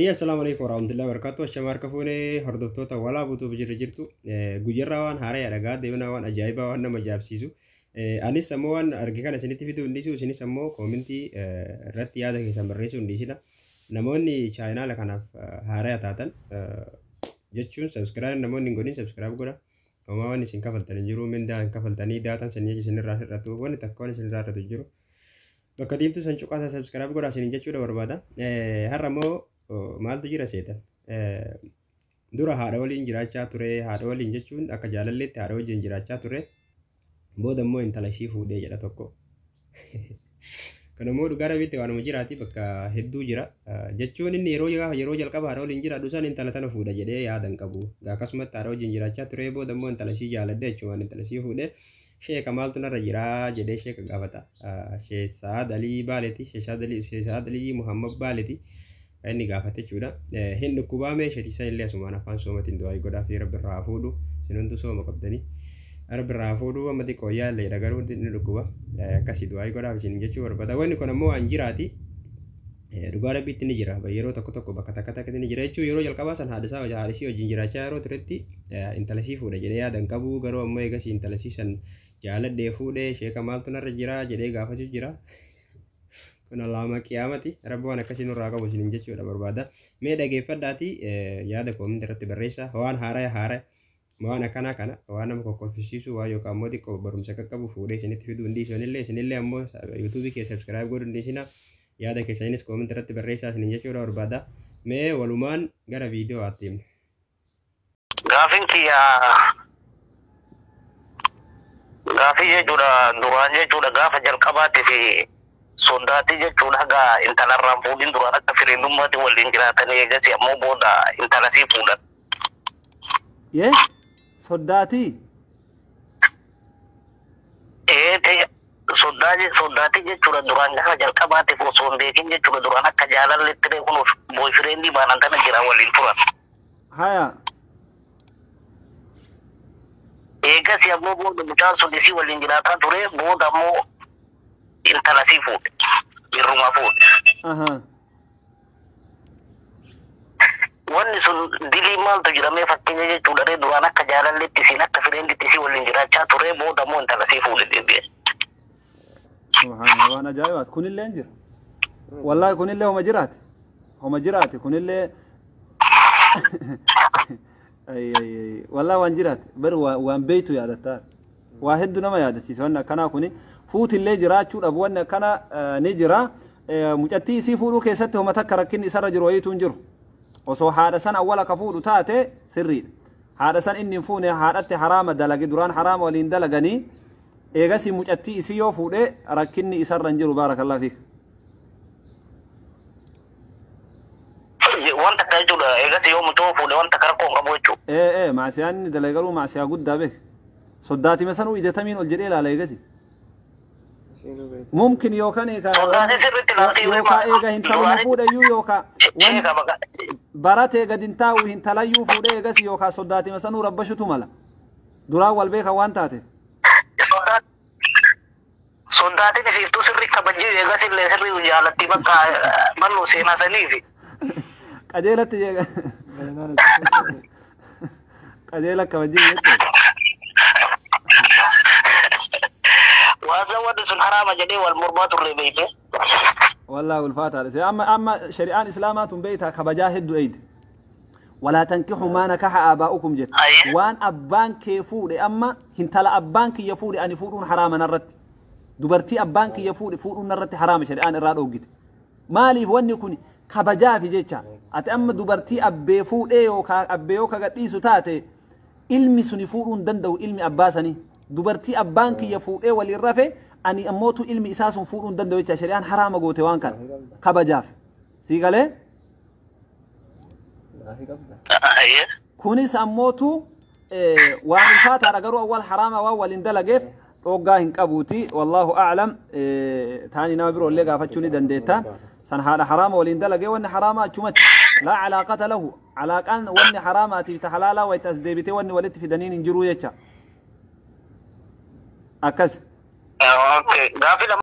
Ayya, assalaamu alaikum warahmatullahi wabarakatuh. Ashama harka fuunee hordoftoota walaa buutuuf jirra jirtu. Guyyarraa waan haaraa dhagaa deemnaa, waan ajaa'ibaa, waan nama ajaa'ibsiisu. Anis ammoo waan arge kana isinitti fiduu hin dhiisu. Isinis ammoo koomentii irratti yaada keessan barreessuu hin dhiisina. Namoonni chaayinaala kanaaf haaraa taatan jechuun subscribe namoonni hin godhin subscribe godha. Homaa waan isin kafaltan hin jiru, mindaa hin kafaltanii, daataan sanii isinirraa hir'atu, wanni takka waan isinirraa hir'atu hin jiru. Bakka diimtuu san cuqaasa subscribe godha isinin jechuudha barbaada. Har'a immoo maaltu jira seetan? Dura haadha waliin jiraachaa ture, haadha waliin jechuun akka jaalalleetti haadha wajjin jiraachaa ture. Booda immoo intala ishii fuudhee jedha tokko. Kun immoo dhugaa rabiitti waanuma jiraati, bakka hedduu jira. Jechuun inni yeroo jalqaba haadha waliin jiraadhu san intala tana fuudha jedhee yaada hin qabu. Akkasumatti haadha wajjin jiraachaa ture, booda immoo intala ishii jaaladhe jechuun intala ishii fuudhee, sheeka maaltu narra jiraa jedhee sheeka gaafata. Sheek Alii Baaleeti, Sheek Alii Muhammad Baaleeti. Kan inni gaafate jechuudha. Hin dhukkubaa meeshaa san illee asumaan afaan soomatiin du'aa godhaa fi rabbi irraa fuudhu. Isin hunduu sooma qabdanii. Rabbi irraa fuudhu, amma xiqqoo yaalleedha garuu inni dhukkuba. Akkasii du'aa godhaaf isin jechuu barbaada. Wanni kun ammoo waan jiraati. Dhugaa rabbiitti ni jira. Yeroo tokko tokko bakka takka takkatti ni jira jechuun yeroo jalqabaa san haadha isaa, haadha isii wajjin jiraachaa yeroo turetti intala isii fuudha jedhee yaada hin qabu, garuu ammoo eegasii intala isii san jaaladhee fuudhee, sheeka maaltu narra jira jedhee gaafachuu jira. Kun allaama qiyaamati, rabbi waan akkasii nurraa qabu isinin jechuudha barbaada. Mee dhageeffadhaati yaada koominti irratti barreessa. Waan haaraa haaraa, waan akkanaa kana, waan nama kokkolfisiisu, waan yookaan ammoo xiqqoo barumsa qaqqabu fuudhee isinitti fiduu hin dhiisu. Isinillee ammoo yuutuubii kee subscribe godhuu hin dhiisina. Yaada keessanis koominti irratti barreessaa isinin jechuudha barbaada. Mee walumaan gara viidiyoo haatti himna. Gaafin kiyya gaafii jechuudha, duraan jechuudha gaafa jalqabaatti fi soddaatii jechuudha, haga intalarraan fuudhin duraan akka firiindummaatti waliin jiraatanii, eegasii ammoo booda intalasii fuudhan. Yee, soddaatii? Ee, soddaatii jechuudha, duraan gaafa jalqabaatiif osoo hin beekin jechuudha, duraan akka jaalalletti kun boyfriendii baanan tana jira waliin turan. Haya. Eegasii ammoo booda mucaan sun isii waliin jiraataa ture, booda ammoo intalasii fuudhe. Irrumaa fuudhe. Wanni sun dilii maaltu jira mee fakkeenya jechuudha ree, duraan akka jaalalletti isiin akka firiinditti isii waliin jiraachaa ture, booda ammoo intalasii fuudhe deebi'e. Subhaanallah, waan ajaa'ibaati. Kunillee hin jira. Wallaahi kunillee homa jiraati. Homa jiraati kunillee. Wallaahi waan jiraati. Bari waan beeytu yaadattaa. Waa hedduu nama yaadachiisa wanni akkanaa kuni. Fuutillee jiraachuu dhabu wanni akkana ni jira. Mucattii isii fuudhuu keessatti homa takka rakkinni isarra jiru wayiitu hin jiru. Osoo haadha san awwala ka fuudhu taate sirriidha. Haadha san inni hin fuune, haadhatti haraama dalage, duraan haraama waliin dalaganii, eegasii mucattii isii yoo fuudhe rakkinni isarra hin jiru, baarakallahu fiik. Wanta akka jechuudha, eegasii yoo mucoo fuudhe wanta akka rakkoo hin qabu jechuudha. Ee, maasiyaan inni dalage garuu maasiyaa guddaa beek. Soddaatima sanuu ijatamiin ol jedhee ilaala eegasi. Mumkin yookaan yookaan eega hintaluma fuudhayyuu yookaan baratee gadi hin taa'u, hintalayyuu fuudhee eegas yookaan soddaatima sanuu rabbashutu mala. Duraan wal beekan waan taateef. Soddaatiin isiiftuu sirri kabajjii, eegas illee sirri jaalatti bakka bal'oo seenaa saniifi. Qajeelatti qajeela kabajjii jechuudha. Waan wanti sun haraama jedhee wal mormaa turre beekte. Wallaahi ulfaataadha. Amma shari'aan islaamaa tun beektaa kabajaa hedduu eeyde. Walaa tankixu maa nakaxa aabaa'ukum jette. Waan abbaan kee fuudhe, amma hintala abbaan kiyya fuudhe ani fuudhuun haraama narratti. Dubartii abbaan kiyya fuudhe fuudhuun narratti haraama, shari'aan irraa dhoggite. Maaliif? Wanni kun kabajaafi jecha. Ati amma dubartii abbee fuudhee yookaan abbee yoo kagadhiisu taate ilmi suni fuudhuu hin danda'u, ilmi abbaa sanii. Dubartii abbaan kiyya fuudhee waliin rafe ani ammootu ilmi isaa sun fuudhuu hin danda'u jecha, shari'aan haraama goote waan kana kabajaaf. Sii galee? Kunis ammootu waan ulfaataadha, garuu awwal haraama waan waliin dalageef dhoggaa hin qabuuti. Wallaahu a'lam, taani nama biroo illee gaafachuu ni dandeetta. San haadha haraama waliin dalagee, wanni haraama achumatti laa calaaqata lahu, calaaqaan wanni haraamaatiif ta halaalaa wayta as deebitee wanni walitti fidaniin hin jiru jecha. Akkas. Gaafii